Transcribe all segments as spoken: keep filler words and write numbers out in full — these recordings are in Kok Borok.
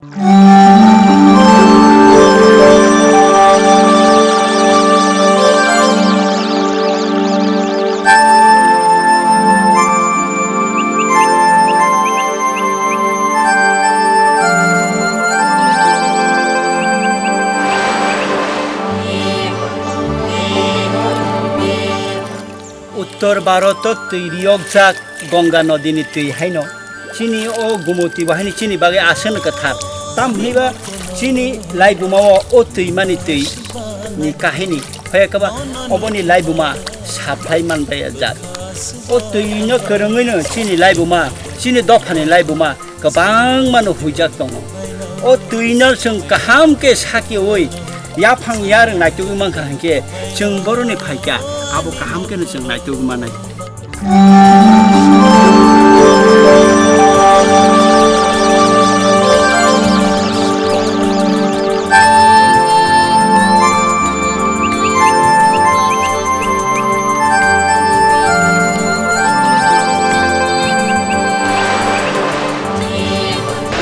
Uttor Bharoto twi riyokjak Ganga nodini twi haino chini o Gumoti bo haino chini bagwi aswk kwthar. Tamo hwnwi ba chini laibuma o, o twi mani twi ni kahini. Hoyakhe ba oboni laibuma saplai manbai jat. O twi no kwrwngwi no chini laibuma, chini dophani laibuma kwbangma no huijak tongo. O twi no chwng kaham khe sakiui yaphang yarwng naitugwi mankha hinkhe chwng boroni phaikha abo kaham khe no chwng naitugwi manai.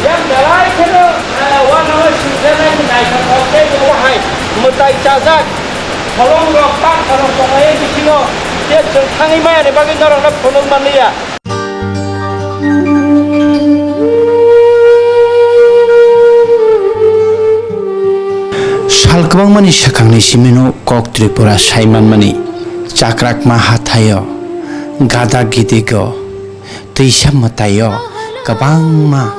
Yang belai kheno, eh, uanao singjaknai naithothok tei bo hai mwtai chajak kholongrok, pak kholong tongnai bisingo je chwng thangwi maya ni bagwi norokno phunuk manliya. Sal kwbangmani swkangni simino kok Tripura sai manmani, chakrakma hathaio, gada gidigo, twisa mwtaio kwbangma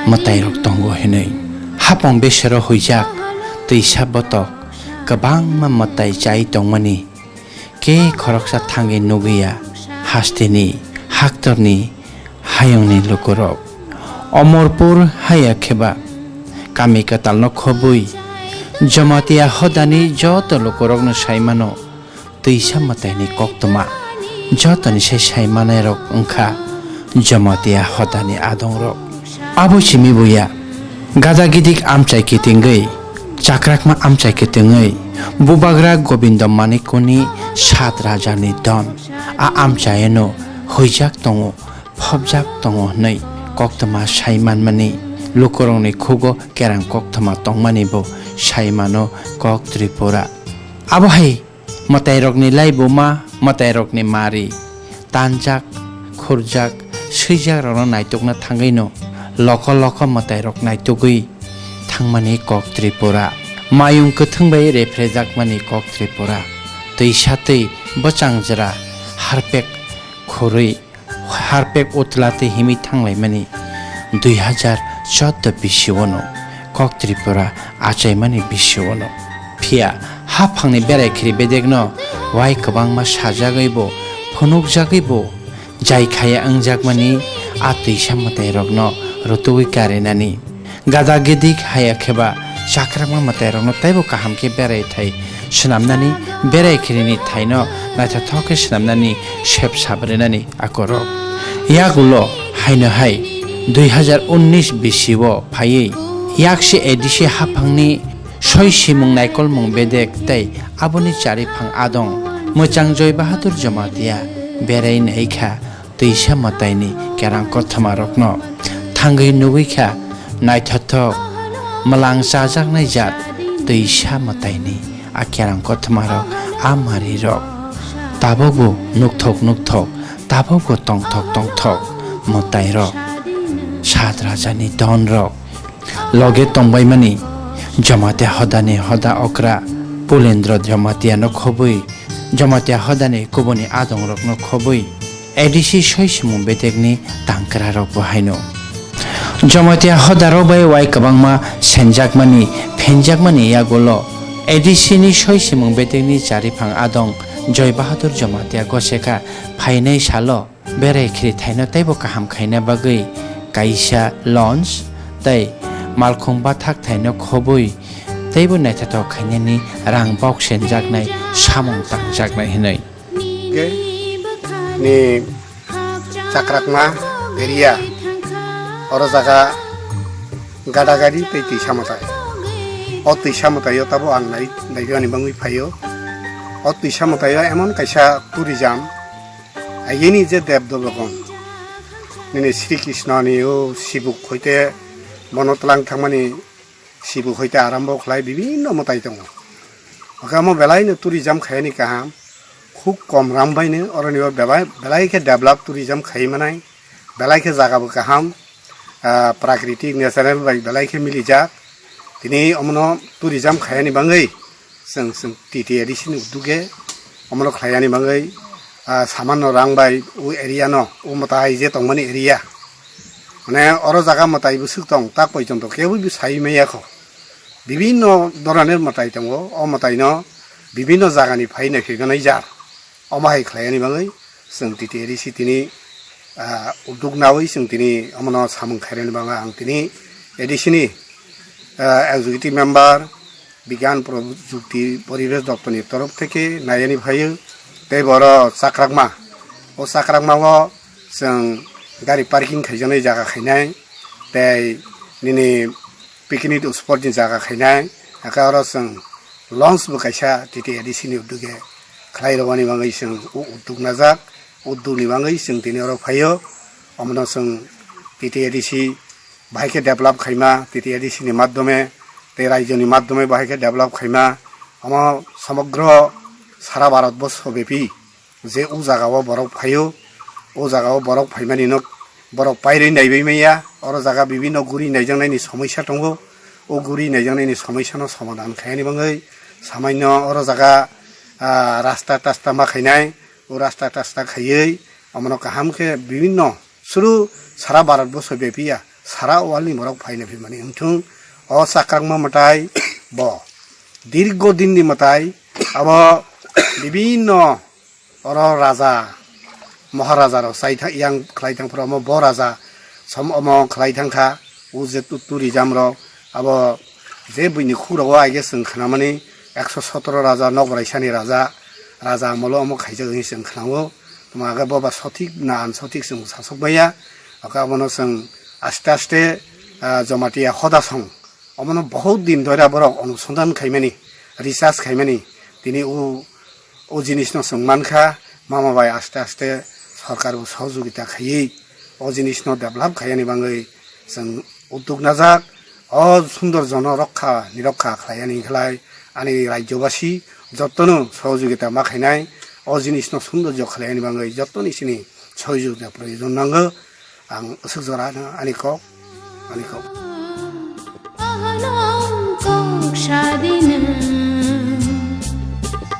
mwtairok tongo hinwi. Hapong besero huijak twisa botok kwbangma mwtai chai tongmani khe khoroksa thangwi nugwi ya hasteni haktorni hayungni lukurok. Omorpur haya kheba kami kwtalno khobwi Jamatia hodani joto lukurokno sai mano. Twisa mwtaini koktwma jotoni se sai manairok wngkha Jamatia hodani adongrok. Abo simi buya gada gidik amchai kitingwi, chakrakma amchai kitingwi, bubagra Gobindo Manikuni sat rajani don a amchaino huijak tongo, phobjak tongo hwnwi koktwma sai manmani lukurokni khugo kerang koktwma tongmani bo sai mano kok Tripura. Abo hai mwtairokni laibuma, mwtairokni mari, tanjak, khurjak, swijakrokno naitukna thangwino loko loko mwtairok naitugwi thangmani kok Tripura. Mayung kwthwng bai rephraijakmani kok Tripura. Twisa twi bwchang jwra harpek khurwi harpek utla tei himwi thanglaimani dui hazar chordo bisiono kok Tripura achaimani bisiono. Phiya haphangni berai khiri bedekno wai kwbangma sajagwibo, phunukjagwibo, jai khaya wngjakmani a twisa mwtairokno rutugwi karinani. Gada gidik haya kheba chakrakma mwtairokno teibo kaham khe berai thai swnamnani, berai khirini thaino naithothok khe swnamnani sep sabrinani akorok. Yagulo haino hai dui hazar unnish bisio phaiwi yaksi A D C haphangni soi simung naikolmung bedek tei aboni chariphang adong mwchang Joy Bahadur Jamatia berai naikha twisa mwtaini kerang kothoma rokno thangwi nugwi kha naithothok mwlang chajaknai jat twisa mwtaini a kerang kothoma rok a mari rok tabukbo nukthok nukthok tabukbo tongthok tongthok mwtai rok sat rajani don rok loge tongbaimani Jamatia hodani hoda okra Pulendra Jamatia no khobwi Jamatia hodani kubuni adongrokno khobwi A D C soi simung bedekni tangkrarokbo haino. Jamatia hodarok bai wai kwbangma senjakmani, phenjakmani yagulo A D C ni soi simung bedekni chariphang adong Joy Bahadur Jamatia gosekha phainai salo berai khiri thaino teibo kaham khaina bagwi kaisa launch tei malkhung bathak thaino khobwi teibo naithothok khainani rang bok senjaknai samung tangjaknai hinwi. Ge ni chakrakma area oro jaga gada gari tei twisa mwtai. O twisa mwtaio tabo ang nai naigani bangwi phaio. O twisa mwtaio emon kaisa tourism, ayeni je Dev Devagon nini Sri Krishna ni o sibuk hoite Bono twlang thangmani sibu hoite arambo khlai bibinno mwtai tongo. Hwnkhe omo belaino tourism khaiyani kaham, khub kom ram baino oroni o beba-, belai khe develop tourism khaiwi manai, belai khe jaga bo kaham, ah, prakritik natural bai belai khe milijak. Tini omono tourism khaiyani bagwi chwng, chwng T T A D C ni uduge omono khlaiyani bagwi, ah, samanno rang bai o area no, o mwtai je tongmani area. Mane oro jaga mwtai bwswk tong, tak poijonto kebwi bo sai maya kho. Bibinno doronir mwtai tongo, o mwtaino bibinno jagani phai naikhe gwnai jar. Omo hai khlaiyani bagwi chwng T T A D C tini, ah, udduk nawi chwng tini omono samung khairani bagwi ang tini A D C ni, ah, executive member, Bigyan Projukti Poribesh Doptor ni torof theke naiyani phaio. Tei boro chakrakma, o chakrakma o chwng gari parking khaijaknai jaga khainai, tei nini picnic spot ni jaga khainai, hake oro chwng launch bo kaisa T T A D C ni uduge khlai rwani bagwi chwng u-, udduk najak, udduk ni bagwi chwng tini oro phaio. Omono chwng T T A D C bahai khe develop khaima, T T A D C ni madhyome tei rajyo ni madhyome bahai khe develop khaima, omo somogro sara Bharat borsho bepi je o jaga o borok phaio, o jaga o borok phaimani no borok pairwi naibai manya, oro jaga bibinno guri naijaknaini somoisa tongo, o guri naijaknaini somoisa no somadhan khaiyani bagwi samaino oro jaga, ah, rasta tasta ma khainai, o rasta tasta khaiwi omono kaham khe bibinno suru sara Bharat borsho bepiya sara world ni borok phaina phimani wngthung. O chakrakma mwtai bo dirgo din ni mwtai, abo bibinno oro raja, maharaja rok chai thang, yang khlai thang phuru omo bo raja som omo khlai thang kha, o je tu-, tourism rok abo je buini khuk rogo aige chwng khnamani ekso sotoro raja, nok boraisani raja, raja amolo omo khaijak hinwi chwng khnao. Tamo age boba sothik na unsothik chwng sasok maya. Aka abono chwng aste aste, ah, Jamatia hoda song. Omono bahut din dhora borok onusondhan khaimani, research khaimani. Tini o, o jinisno chwng mankha, mama bai aste aste sorkar bo sohojogita khaiwi o jinisno develop khaiyani bagwi chwng udduk najak. O sundorjono rokha nirokha khlaiyani khlai ani rajyobasi jotono sohojogita ma khainai. O jinisno sundorjo khlaiyani bagwi jotoni sini sohojogita proyojon nango. Ang aswk jora no ani kok, ani kok. Ahalang kok sadina,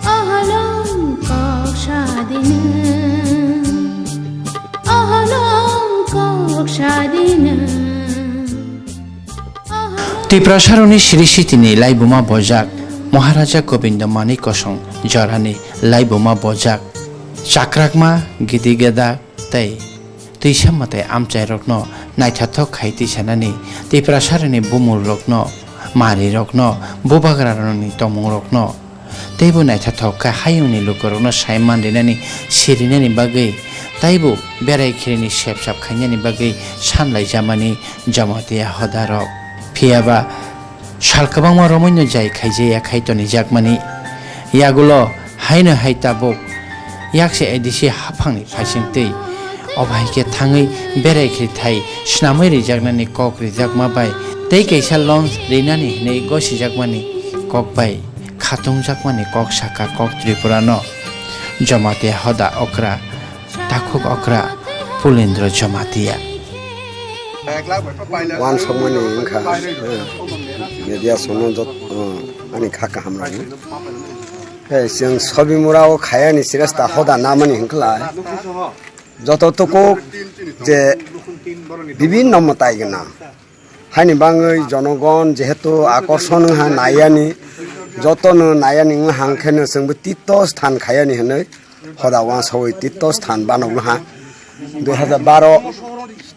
ahalang kok sadina, ahalang kok sadina. Tiprasaroni siri sitini laibuma bojak, Maharaja Gobindo Manik Kosong jorani laibuma bojak, chakrakma gidi geda tei twisa mwtai amchairokno naithothok khai tisanani, Tiprasaroni bumulrokno, marirokno, bubagrarokni tongmungrokno, teibo naithothok khe hayungni lukurokno saiman rinani, sirinani bagwi, teibo berai khirini sepsap khainani bagwi sanlaijamani Jamatia hodarok. Phiyaba sal kwbangma romwino jai khaijaya khai tonijakmani. Yagulo haino hai tabuk yakse A D C haphangni phaisingtwi obo hai khe thangwi berai khe thai snamwi rijaknani kok rijakma bai tei kaisa launch rinani hwnwi gosijakmani kok bai khatungjakmani kok saka kok Tripura no Jamatia hoda okra, takhuk okra Pulendra Jamatia. Wansokmani wngkha, eh, media sono jot-, eh, ani kha kaham rokni. Eh, chwng Sobimura o khayani sresta hoda namani hwnkhlai. Joto tukuk je bibinno mwtai gwnang. Haini bangwi jonogon jehetu akorson wngha naiyani, jotono naiyani wngha hwnkhe no chwngbo tito sthan khayani hwnwi hoda uansugwi tito sthan banogno ha. Dui hazar baro,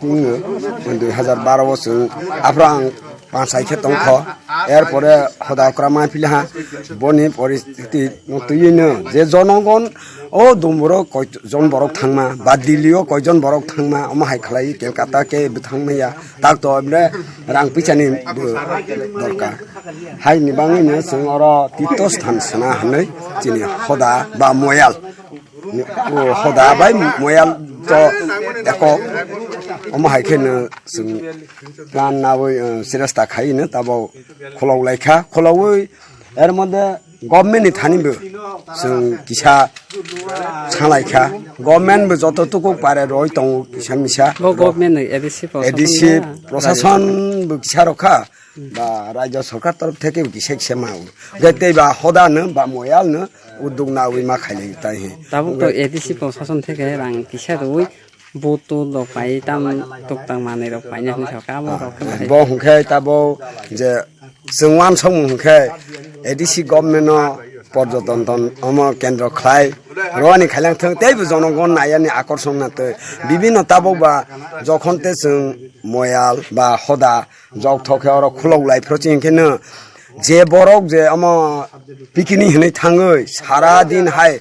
dui hazar baro o chwng aphuru ang panchai khe tongkho, erpore hoda okra manphili ha, boni poristiti no twiwi no je jonogon o dumborok koi jon borok thangma, ba Delhi o koi jon borok thangma, omo hai khlai Kolkata khe bwthang maya, tak to emre rang puisa ni bo dorkar. Haini bangwi no chwng oro tito sthan sana hwnwi chini hoda ba moyal, o hoda bai moyal To ekok, omo hai khe no chwng plan nawi, eh, sirasta khai no tabo khulok lai kha. Khulogwi er moddhe government ni thani bo chwng kisa salai kha. Government bo joto tukuk pare roi tongo kisa misa. Bo government ni A D C A D C proshashan na? Proshashan bo kisa rokha. Ba rajya sarkar torof theke bo kisa kisa ma. Hwnkhe tei ba hoda no ba moyal no uddog nawi ma khailai tai he. Tabuk to A D C proshashan theke rang kisa rwi butu rok pai tam tuk tang manwi rok paina hwnwi sakha abo rok khe bahai. Bo hwnkhe tabo je chwng uansukmung hwnkhe A D C government no porjoton ton omo kendro khlai rwani khailang thung tei bo jonogon nayani akorson na tei bibinno tabuk ba jokhon te chwng moyal ba hoda jok thok khe oro khulok lai phro chini khe no je borok je omo picnic hinwi thangwi sara din hai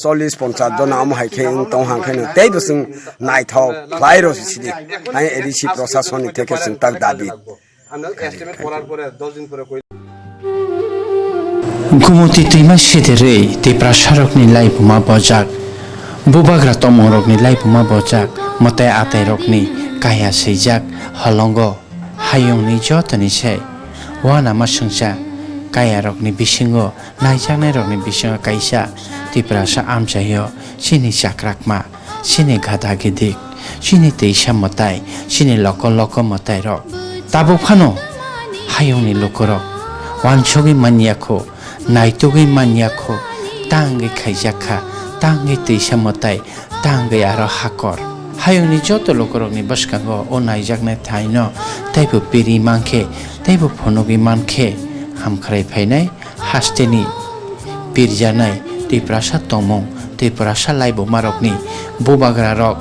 chollish ponchash jona omo hai khe wng tong hang khe no tei bo chwng naithok khlai rw sidi hai A D C proshasoni theke chwng tak dabi. Gumuti twima sidirwi Tiprasarokni laibuma bojak, bubagra tongmungrokni laibuma bojak, mwtai atairokni kaya swijak holongo. Hayungni jotoni se uanama swngcha kayarokni bisingo naijaknairokni bisingo kaisa Tiprasa amchaio chini chakrakma, chini gada gidik, chini twisa mwtai, chini loko loko mwtairok. Tabuk phano hayungni lukurok uansugwi manya kho, naitugwi manya kho, tangwi khaijak kha, tangwi twisa mwtai, tangwi aro hakor. Hayungni joto lukurokni bwskango o naijaknai thaino teibo piri mankhe, teibo phunugwi mankhe, hamkhrai phainai hasteni pirjanai Tiprasa tongmung, Tiprasa laibumarokni bubagrarok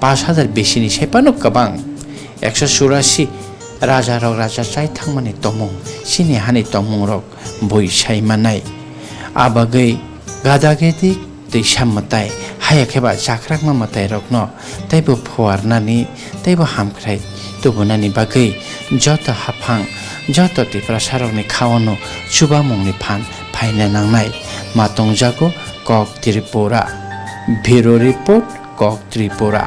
pash hajar bisini sai phano kwbang, ekso churasi rajarok raja chai thangmani tongmung, chini hani tongmungrok bui sai manai. Abagwi gada gedi twisa mwtai, haya khe ba chakrakma mwtairokno teibo phuarnani, teibo hamkhrai tubunani bagwi joto haphang, joto Tiprasarokni khaono chubamungni phan phaina nangnai. Ma tongjago Kok Tripura. Bureau Report, Kok Tripura.